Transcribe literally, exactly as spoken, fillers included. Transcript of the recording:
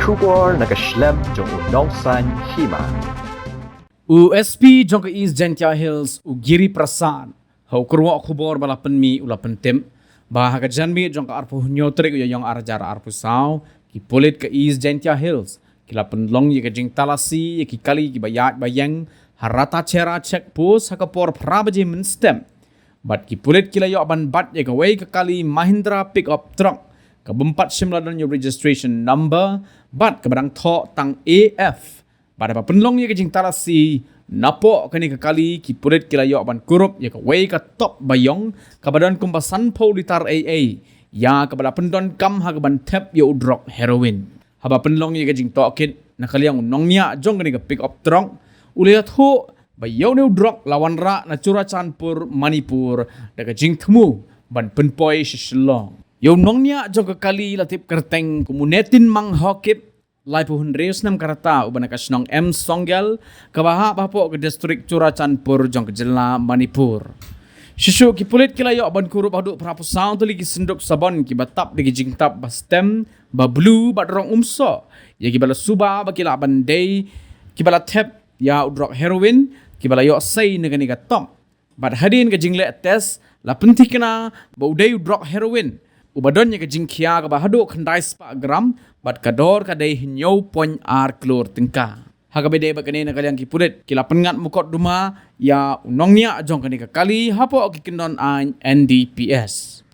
Khubor na ka shlem jong u nongsaiñ hima. U S P jong ka East Jaintia Hills, u Giri Prasad, ha u kyrwoh khubor ba la pynmih, u la pyntip ba ha ka janmiet jong ka arphew hynñiew tarik u Ïaïong ar hajar arphew saw, ki pulit ka East Jaintia Hills ki la pynlong ïa ka jingtalasi ïa ki kali kiba ïaid ba ïeng ha Ratacherra check post ha ka por phra baje mynstep. Bad ki pulit ki la ïoh ban bat ïa kawei ka kali Mahindra pickup truck ka bym pat shym la don ïa u registration number bad kaba dang thoh tang A F. Bad haba pynlong ïa ka jingtalasi napoh kane ka kali, ki pulit ki la ïoh ban kurup ïa kawei ka top ba ïong kaba don kumba sanphew litar ei ei, ïa kaba la pyndonkam ha kaban thep ïa u drok heroin. Haba pynlong ïa ka jingtohkit na ka liang u nongñiah jong kane ka pickup truck, u la ïathuh ba ïa une u drok la wanrah na Churachandpur, Manipur, da ka jingthmu ban pynpoi sha Shillong. Ïa u nongñiah jong ka kali la tip kyrteng kum u Netin Manghokip, laiphew hynriew snem ka rta, uba na ka shnong M Songel, kaba hap hapoh ka distrik Churachandpur jong ka jylla Manipur. Shuh shuh ki pulit ki la ïoh ban kurup haduh phraphew saw tylli ki synduk sabon kiba tap da ki jingtap ba stem, ba blue bad rong umsoh, ïa kiba la suba ba ki lah ban dei kiba la thep ïa u drok heroin, kiba la ïoh sei na kane ka top. Bad hadien ka jingleh test, la pynthikna ba u dei u drok heroin uba don ïa ka jingkhia kaba haduh khyndai spah gram bad ka dor ka dei hynñiew point ar klur tyngka. Ha kaba ïadei bad kane, na ka liang ki pulit ki la pynngat mukotduma ïa u nongñiah jong kane ka kali hapoh ki kyndon aiñ N D P S.